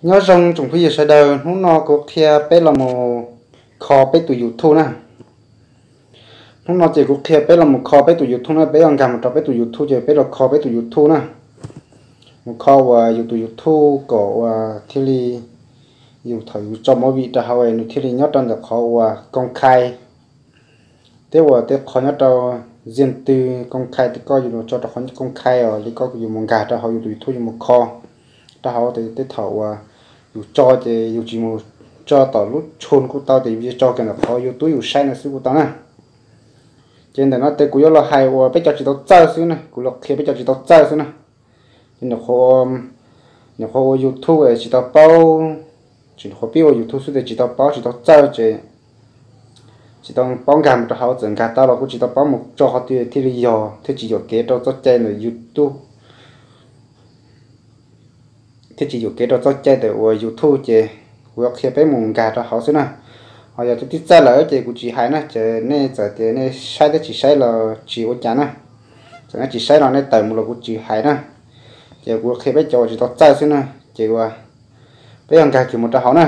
Nyob zoo tsoom phooj ywg sawv daws, hnub no kuv qhia peb los mus kho peb tus YouTube na. Hnub no ces kuv qhia peb los mus kho peb tus YouTube na, peb yuav nkag mus rau peb tus YouTube ces peb los kho peb tus YouTube na. Mus kho uas yus tus YouTube kom uas thiaj li yus thaum yus tso movie rau hauv nws thiaj li nyob rau ntawm qhov uas công khai. Thiab uas tej qhov nyob rau riêng tư công khai, tej koj yus los tso rau qhov công khai os, li koj yus mus nkag rau hauv yus tus YouTube yus mus kho rau hauv tej thaum uas yus tso ces yus tsis mus tso tom lub tshu kuj tau, ces yus tso kiag ntawm qhov YouTube yus saib no xwb kuj tau na. Ces ntawm no ces kuv yuav los hais uas peb cov tsis tau txawj xwb na, kuv los qhia peb cov tsis tau txawj xwb na. Ces nyuam qhuav ua YouTube tsis tau paub, tsis nyuam qhuav pib ua YouTube xwb ces tsis tau paub tsis tau txawj ces tsis tau paub nkag mus rau hauv, txawm nkag tau los kuj tsis tau paub mus tso qhov twg thiaj li yog, thiaj tsis yuam kev rau txoj cai ntawm YouTube, thiaj tsis yuam kev rau txoj cai ntawm uas YouTube ces kuv yuav qhia peb mus nkag rau hauv xwb na. Ho yog cov twb txawj lawm ces kuv tsis hais na, ces nej txawm tias nej saib thiab tsis saib los tsis ua cas na. Txawm nej tsis saib los nej tawm mus los kuv tsis hais na. Ces kuv qhia peb cov uas tsis tau txawj xwb na. Ces uas peb yuav nkag kiag mus rau hauv na.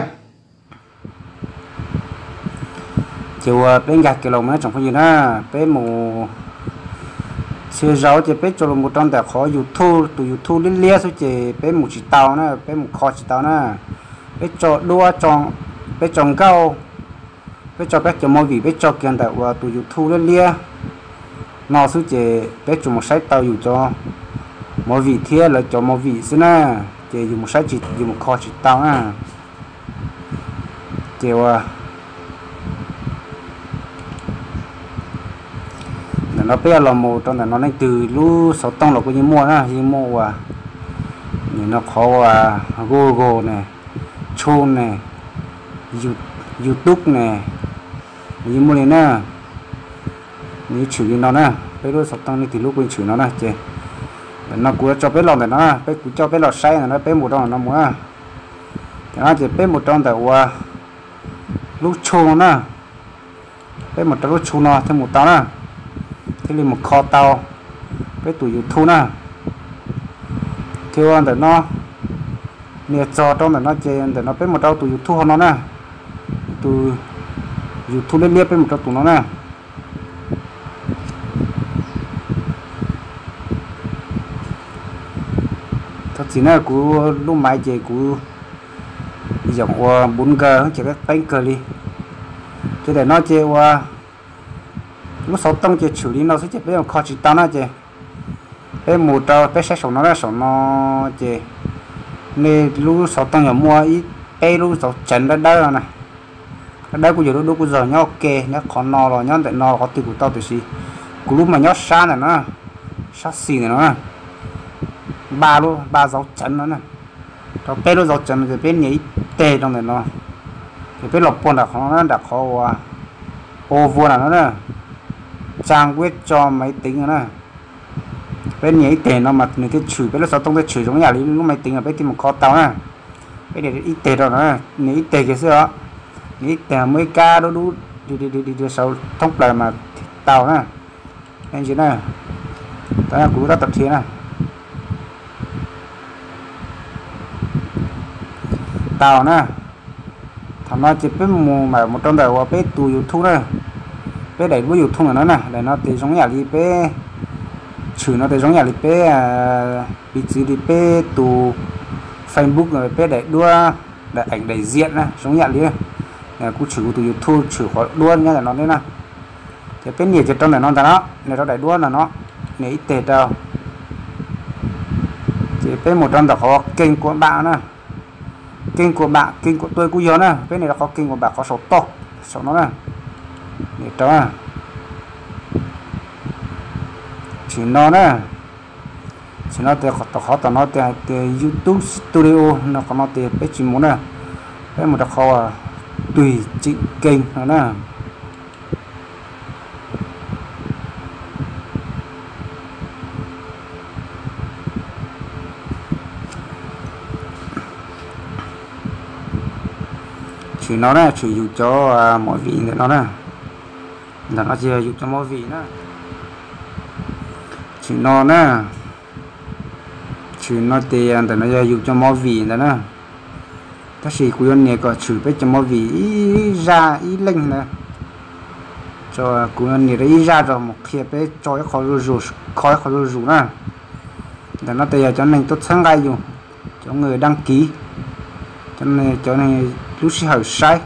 Ces uas peb nkag kiag los mus na tsoom phooj ywg na, peb mus txhia zaus ces peb tsuas los mus rau ntawm qhov YouTube, tus YouTube liab liab xwb ces peb mus tsis tau na, peb mus kho tsis tau na. Peb tso duab, peb tso nkauj, peb tso peb cov movie peb tso kiag ntawm uas tus YouTube liab liab no xwb ces peb tsuas mus saib tau yus cov movie thiab lawv cov movie xwb na, ces yus mus saib tsis, yus mus kho tsis tau na. Ces uas ntawm no peb yuav los mus rau ntawm no, leej twg lub xov tooj los kuj yeej muaj na, yeej muaj uas nim no qhov uas Google ne, Chrome ne, YouTube ne, nws yeej muaj li na. Nws yeej tshwm li no na, peb lub xov tooj leej twg lub kuj yeej tshwm no na. Ces ntawm no kuv yuav tso peb los ntawm no, peb kuv coj peb los saib ntawm no, peb mus rau ntawm no mus na. Ces no ces peb mus rau ntawm uas lub Chrome no na, peb mus rau lub Chrome no thiaj mus tau na, thiaj li mus kho tau peb tus YouTube na. Thiab ua ntawm no, nias txog rau ntawm no ces ntawm no peb mus rau tus YouTube hauv no na, tus YouTube liab liab peb mus rau tus no na. Thov txim na, kuv lub maiv ces kuv yoom ua npuv nkaws ces qeeb kawg li. Ces ntawm no ces ua lub xov tooj ces tshwm li no xwb ces peb yuav kho tsis tau na ces peb mus rau peb saib saum no na, saum no ces nej lub xov tooj yog muaj ib peb lub dấu chấm dawb dawb no na. Dawb dawb kuj yog dub dub kuj zog nyob ua ke, nyob qhov no los nyob ntawm no los qhov twg kuj tau tiam sis kuv lub mas nyob sab ntawm no, sab xis ntawm no na. Npaj lub npaj dấu chấm no na. Rau peb lub dấu chấm no ces peb nias ib teg rau ntawm no, ces peb los puag nram qhov no na, nram qhov uas ua vua nram no na, trang web cho máy tính no na. Peb nias ib teg no mas nws thiaj tshwm, peb lub xov tooj thiaj tshwm zoo ib yam li lub máy tính no peb thiaj mus kho tau na. Peb nias ib teg rau no, nias ib teg kiag xwb os. Nias ib teg muaj ib kab dub dub saud thoob plaws mas thiaj tau na. Ntsis na, kuv tab tom rhia na. Tau na. Thaum no ces peb mus mam mus rau ntawm uas peb tus YouTube na. Peb daim duab YouTube ntawm no na, daim no ces zoo yam li peb tshwm no ces zoo yam li peb, piv txwv li peb tus Facebook peb daim duab, daim ảnh đại diện na, zoo yam li kuv tshwm kuv tus YouTube tshwm qhov duab nyob ntawm no thiab na. Ces peb nias kiag rau ntawm no ntag no, nias rau daim duab ntawm no, nias ib teg rau. Ces peb mus rau ntawm qhov kênh của bạn na. Kênh của bạn, kênh của tôi kuj yog na, peb nias rau qhov kênh của bạn qhov saum toj, saum no na. Nias rau na. Tshwm no na. Tshwm no ces tom qhov tom no tias, tias YouTube Studio no, qhov no ces peb tsis mus na. Peb mus rau qhov uas tùy chỉnh kênh no na. Tshwm no na, tshwm yus cov movie ntawm no na. Ntawm no ces yog yus cov movie na. Tshwm no na. Tshwm no ces ntawm no yog yus cov movie ntawd na. Tab sis kuv yuav nias kom tshwm peb cov movie ib zaj ib leej na. Kuv yuav nias rau ib zaj rau mus qhia peb tso ib qho zuj zus, kho ib qho zuj zus na. Ntawm no tes yog cov neeg tuaj txhawb nqa yus, cov neeg đăng ký, cov neeg lub sij hawm saib.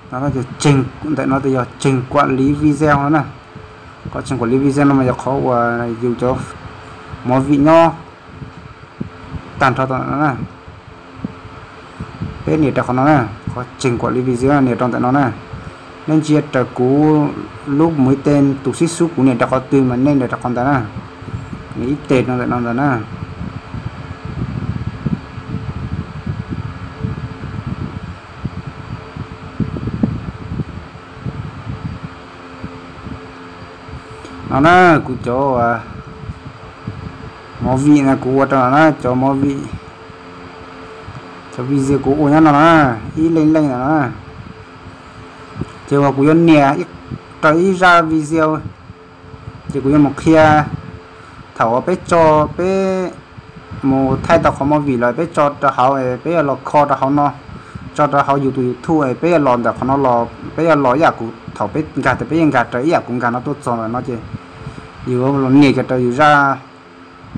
Ntawm no tes yog tseem quản lý video no na. Qhov tseem quản lý video no mas yog qhov uas yus cov movie nyob tag nrho tau ntawm no na. Peb nias rau qhov no na, qhov tseem quản lý video nias rau ntawm no na. Nej ntsia raws kuv lub mũi tên tus xib xub kuv nias rau qhov twg mas nej nias rau qhov ntawd na. Nias ib teg rau ntawm no ntawd na. No na, kuv cov movie na kuv ua rau no na, cov movie, cov video kuv ua nyob no na, ib leej leej no na. Ces uas kuv yuav nias rau ib zaj video, ces kuv yuav mus qhia thaum uas peb tso, peb mus thaij tau qhov movie los peb tso rau hauv, peb yuav los kho rau hauv no, tso rau hauv yus tus YouTube, peb yuav los ntawm qhov no los, peb yuav los ib yam kuv thaum peb nkag tias peb yeej nkag raws ib yam kuv nkag no tuaj txog ntawm no ces yus los nias kiag rau yus zaj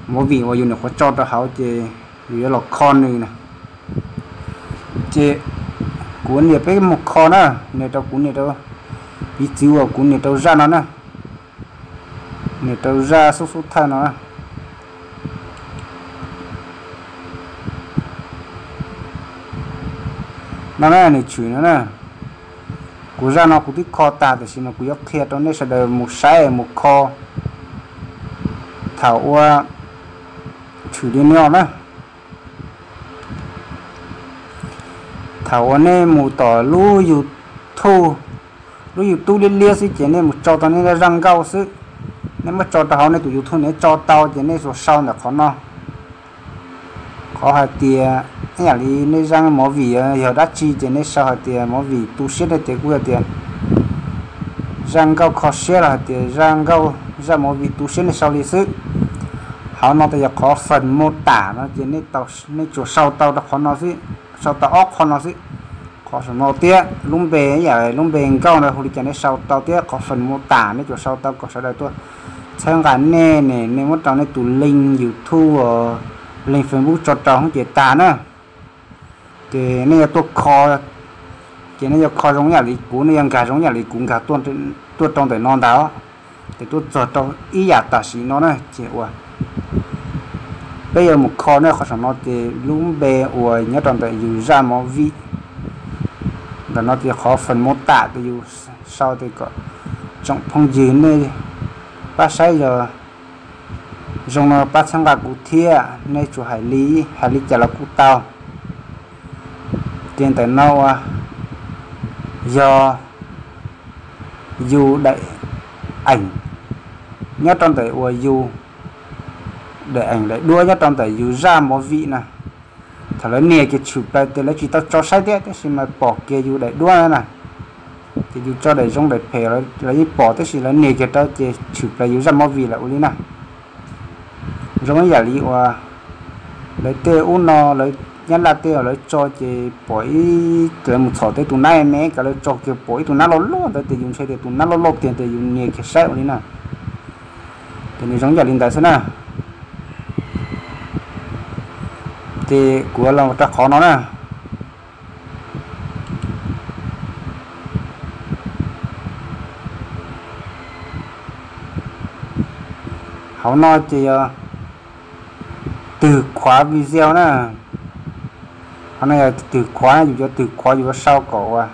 movie uas yus nyuam qhuav tso rau hauv ces yus yuav los kho nws na. Ces kuv nias peb mus kho na, nias rau kuv nias rau piv txwv uas kuv nias rau zaj no na, nias rau zaj xub xub thawj no na. No na, nws tshwm no na. Kuv zaj no kuv twb kho tag tiam sis mas kuv yuav qhia rau nej sawv daws mus saib mus kho thaum ua tshwm li no na. Thaum uas nej mus tom lub YouTube, lub YouTube liab liab xwb ces nej mus tso tau nej zaj nkauj xwb. Nej muab tso rau hauv nej tus YouTube nej tso tau ces nej sau ntawm qhov no. Qhov hais tias ib yam li nej zaj movie yog dab tsi ces nej sau hais tias movie tu siab ne ces kuj yog tias zaj nkauj kho siab los hais tias zaj nkauj, zaj movie tu siab nej sau li xwb. Hauv no tes yog qhov phần mô tả no ces nej tsuas sau tau rau qhov no xwb, sau tau ob qho no xwb. Qhov saum no thiab lub npe, ib yam lub npe nkauj no hu li cas nej sau tau thiab qhov phần mô tả nej tsuas sau tau kom sawv daws tuaj txhawb nqa nej ne, nej muab rau nej tus link YouTube, link Facebook tso rau hauv ces tag na. Ces nej yuav tuaj kho, ces nej yuav kho zoo ib yam li kuv, nej yuav nkag zoo ib yam li kuv nkag tuaj rau ntawm no ntag. Ces tuaj txog rau ib yam tam sim no na ces uas peb yuav mus kho na, qhov saum no ces lub npe uas nyob rau ntawm yus zaj movie ntawm no ces qhov phần mô tả ces yus sau tias kom tsoom phooj ywg nej pab saib yog zoo no pab txhawb nqa kuv thiab, nej tsuas hais li, hais li cas los kuj tau. Ces ntawm no uas yog yus daim eem nyob rau ntawm uas yus daim eem daim duab nyob rau ntawm yus zaj movie na. Thaum lawv nias ces tshwm plaws tias lawv tsis tau tso saib thiab tab sis mas pom kiag yus daim duab na. Ces yus tso daim zoo daim phem los yeej pom tab sis lawv nias kiag rau ces tshwm plaws yus zaj movie lawm ua li na. Zoo ib yam li uas lawv tej ub no, lawv Nyab Laj tej uas lawv tso ces pom ib, lawv mus txhom tej tus nab me me, lawv tso kiag pom ib tug nab loj loj ntawd ces yus ntshai tias tus nab loj loj tiag ces yus nias kiag saib ua li na. Ces nws zoo ib yam li ntawd xwb na. Ces kuv los rau qhov no na. Hauv no ces yog twg khuav video na. Qhov no yog twg khuav, yus cov twg khuav yus yuav sau kom uas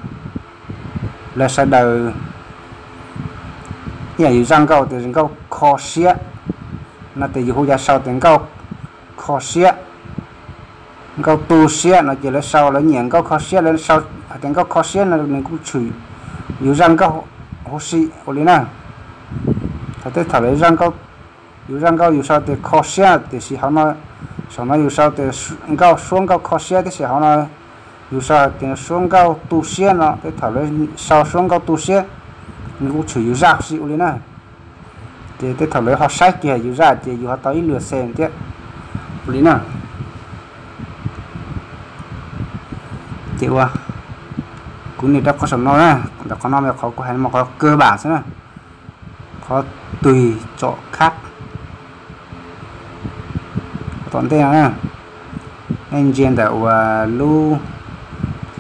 lawv sawv daws, ib yam yus zaj nkauj tias nkauj kho siab no ces yus hu cas sau tias nkauj kho siab, nkauj tu siab no ces lawv sau lawv nyiam nkauj kho siab lawv sau hais tias nkauj kho siab no nws kuj tshwm yus zaj nkauj huv si ua li na. Thaum tej thaum lawv zaj nkauj, yus zaj nkauj yus sau tias kho siab tiam sis hauv no, saum no yus sau tias nkauj suab nkauj kho siab tiam sis hauv no yus sau hais tias suab nkauj tu siab no, tej thaum lawv sau suab nkauj tu siab nws kuj tshwm yus zaj huv si ua li na. Ces tej thaum lawv ho saib kiag yus zaj ces yus ho tau ib lwm xees thiab ua li na. Ces ua, kuv nias rau qhov saum no na, ntawm qhov no mas qhov kuv hais mas qhov kawg pam xwb na, qhov tug tsom khab tom ntej no na. Nej ntsia ntawm uas lub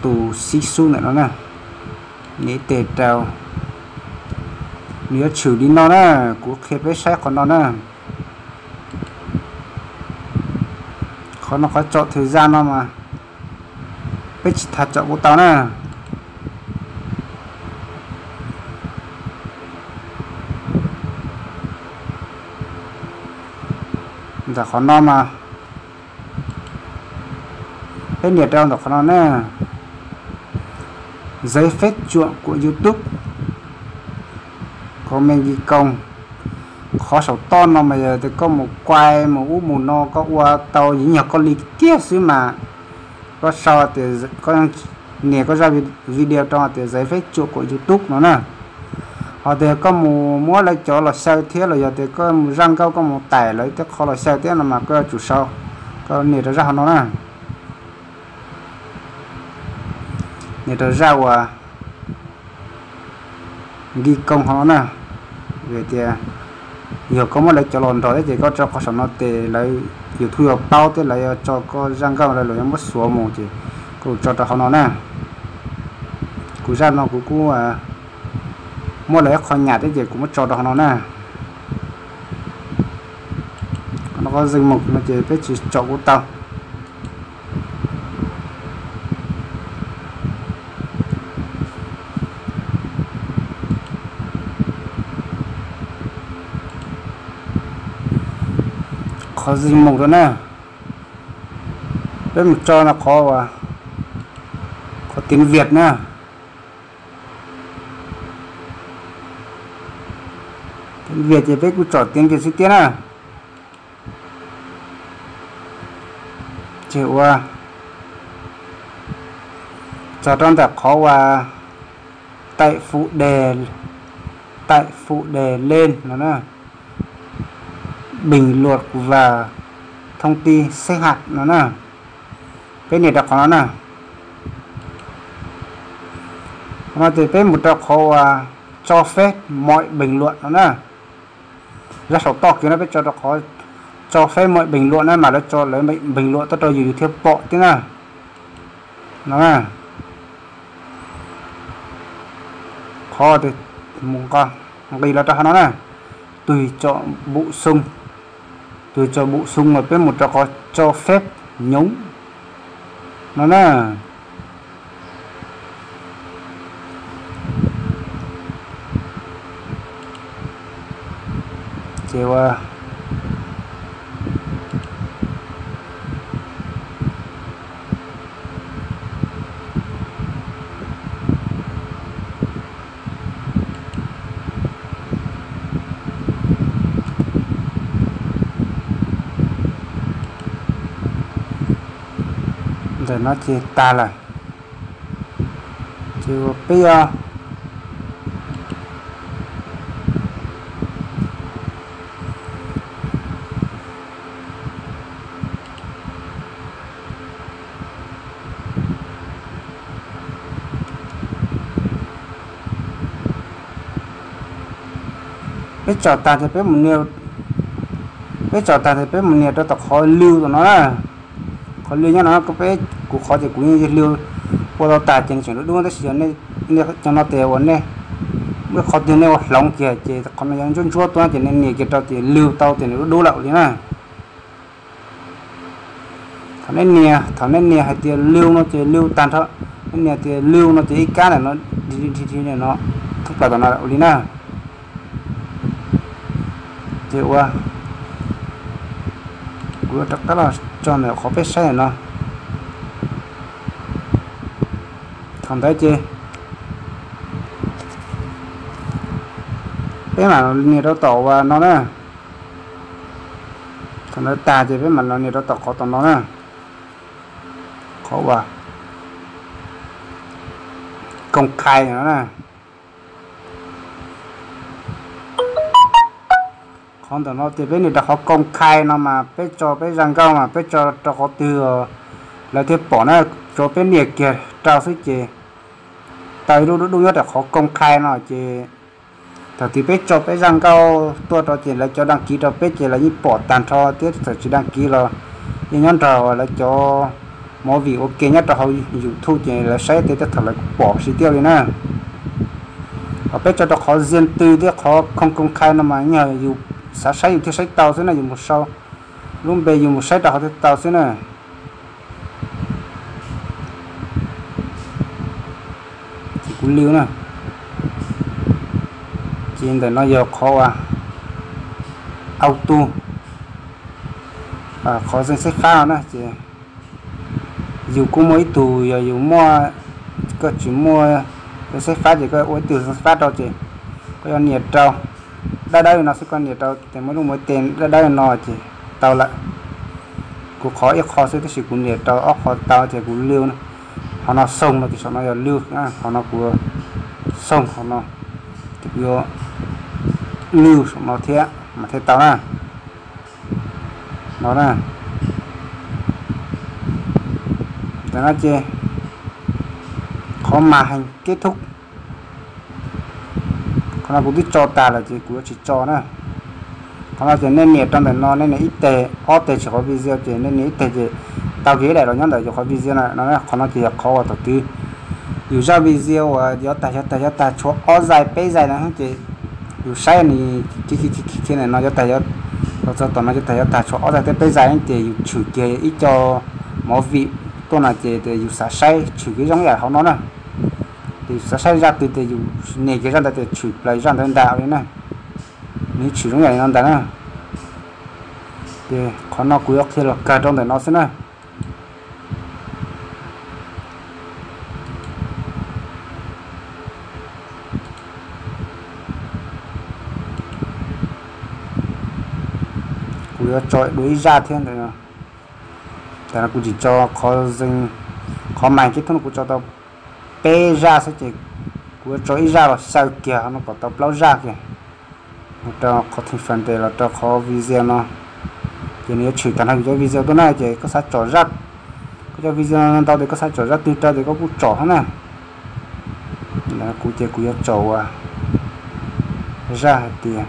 tus xib xub ntawm no na, nias tes rau, nws yuav tshwm li no na. Kuv qhia peb saib qhov no na. Qhov no qhov tsom thwm zaj no mas peb tsis tas tsom kuj tau na. Ntawm qhov no mas peb nias rau ntawm qhov no na, giấy phép chuộc của YouTube, comment ghi công. Qhov saum toj no mas yog tias koj mus quay mus ub mus no koj ua tau yeej yog koj li kiag xwb mas koj sau tias, koj nias koj zaj video rau tias giấy phép chuộc của YouTube no na. Ho tias koj mus muab lawv cov los xyaw thiab los yog tias koj mus zaj nkauj koj mus tải lawv tej qhov los xyaw thiab no mas koj yuav tsum sau, koj nias rau zaj hauv no na. Nias rau zaj uas ghi công hauv no na. Vim tias yog koj muab lawv cov los nrog thiab ces koj tso qhov saum no ces lawv YouTube yuav paub thiab lawv yuav tso koj zaj nkauj los lawv yuav muab xuav mus ces koj tso rau hauv no na. Kuv zaj no kuv kuj muab lawv ib qho nyam thiab ces kuv muab tso rau hauv no na. Qhov zim mus no ces peb tsis tsom kuj tau. Qhov zim mus rau na, peb mus tso no qhov, qhov tiếng Việt na. Tiếng Việt ces peb kuj tsom tiếng Việt xwb tiag na. Ces ua tso rau ntawm qhov uas tại phụ đề, tại phụ đề lên no na, bình luận và thông tin xếp hạng no na. Peb nias rau qhov no na. Qhov no ces peb mus rau qhov uas cho phép mọi bình luận no na. Zaj saum toj kiag no peb tso rau qhov cho phép mọi bình luận na mas lawv tso lawv bình luận tuaj rau yus yus thiaj pom thiab na. No na. Qhov mus nqis los rau qhov no na, tug tsom bụp xoo, tug tsom bụp xoo mas peb mus rau qhov cho phép nhúng no na. Ces ua ntawm no ces tag lawm. Ces ua peb peb tsom tag ces peb mus nias, peb tsom tag ces peb mus nias rau tom qhov lưu tom no na. Qhov lưu nyob no, peb kuv qhov ces kuv yeej lưu ua tau tag ces nws tseem dub dub tab sis yog nej cov no tias uas nej muaj qhov twg nej ua hloov kiag ces qhov no yuav ntsuab ntsuab tuaj ces nej nias kiag rau tias lưu tau ces nws dub dub lawm li na. Thaum nej nias, thaum nej nias hais tias lưu no ces lưu tag nrho, nej nias tias lưu no ces ib kab ntawm no, no thoob plaws tom no ua li na. Ces ua, kuv rov qab los tso ntawm qhov peb saib ntawm no. Thaum ntawd ces peb mam nias rau tom uas no na. Thaum ntawd tag ces peb mam los nias rau tom qhov tom no na, qhov uas công khai no na. Qhov ntawm no ces peb nias rau qhov công khai no mas peb tso peb zaj nkauj mas peb tso rau qhov twg os, lawv thiaj pom na, tsuav peb nias kiag rau xwb ces tau ib lub dub dub nyob rau qhov koom khai no ces thaum twg peb tso peb zaj nkauj tuaj rau ces lawv cov dag kiv rau peb ces lawv yeej pom tag nrho thiab, txawm tsis dag kiv los yeej nyob nrog lawv cov movie ua ke nyob rau hauv YouTube ces lawv saib tej thaum lawv kuj pom sib tiaj li na. Ho peb tso rau qhov ziaj ntws thiab qhov koom khai no mas yog yus xav saib yus thiaj saib tau xwb na, yus mus sau lub npe yus mus saib rau hauv thiaj tau xwb na. Ces kuv liu na. Ces ntawm no yog qhov uas auto, qhov zeej xeb fab no na ces yus kuj muaj ib tug, yog yus muaj, koj tsis muaj zeej xeb fab ces koj ua ib tug zeej xeb fab rau ces koj yuav nias rau dawb dawb li no xwb, koj nias rau ces muaj lub mus ib tes dawb dawb li no ces tau lawm. Kuv qhov ib qho xwb tab sis kuv nias rau ob qho tau ces kuv liu. Qhov no xoo no ces saum no yog liu, qhov no kuv xoo qhov no ces kuv yuav liu saum no thiab mas thiaj tau na. No na, ntawm no ces qhov mas heev keb thub, qhov no kuv twb tso tas lawm ces kuv yuav tsis tso na. Qhov no ces nej nias rau ntawm no, nej nias ib teg ob teg tsis qhov video ces nej nias ib teg ces tau kiag ib daim los nyob ntawm yus qhov video na no. Qhov no ces yog qhov uas thaum twg yus zaj video uas yuav tag yuav tag yuav tag tshuav ob zais peb zais na ces yus saib nws khi khi khi khi ntawm no yuav tag, los txog tom no yuav tag yuav tag tshuav ob zais thiab peb zais ces yus tshwm kiag ib co movie tuaj no ces yus xav saib tshwm kiag zoo yam hauv no na. Ces yus xav saib zaj twg ces yus nias kiag zaj ntawd ces tshwm plaws zaj ntawd ntag li na. Nws tshwm zoo yam li no ntag na. Ces qhov no kuv yuav qhia los kawg rau ntawm no xwb na. Kuv yuav tso dua ib zaj thiab ntawm no. Tam no kuv tsis tso qhov, qhov mas keb thub no kuv tso tau peb zaj xwb ces kuv yuav tso ib zaj los xyaw kiag no kom tau plaub zaj kiag. Mus rau qhov theej fas ntes los rau qhov video no, ces nws yuav tshwm tag nrho yus cov video tuaj na. Ces koj xav tsom zaj, koj cov video no ntau ces koj xav tsom zaj twg rau ces koj kuj tsom thiab na. Kuv ces kuv yuav tsom ua zaj hais tias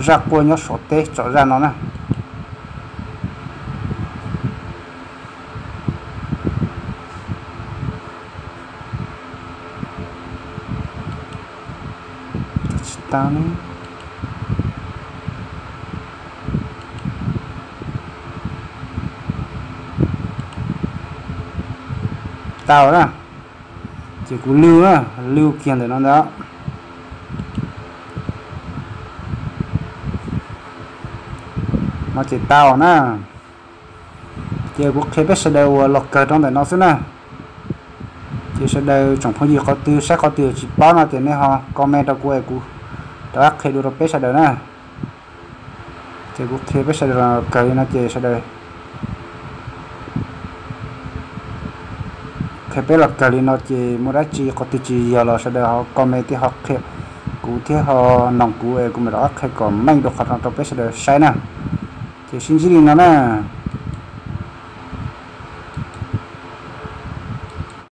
zaj quaj nyob Suav teb, tsom zaj no na. Tsis tau ne. Tau na. Ces kuv lwj na, lwj kiag ntawm no ntag. No ces tau na. Ces kuv qhia peb sawv daws uas los kawg rau ntawm no xwb na. Ces sawv daws tsoom phooj ywg qhov twg saib qhov twg tsis paub no ces nej ho comment rau kuv es kuv rov qab qhia dua rau peb sawv daws na. Ces kuv qhia peb sawv daws los kawg li no ces sawv daws qhia peb los kawg li no ces muaj dab tsi qhov twg tsis yog los sawv daws ho comment thiab ho qhia kuv thiab ho noog kuv es kuv mam rov qab qhia kom meej dua qhov no rau peb sawv daws saib na. Ces sib ntsib li no na.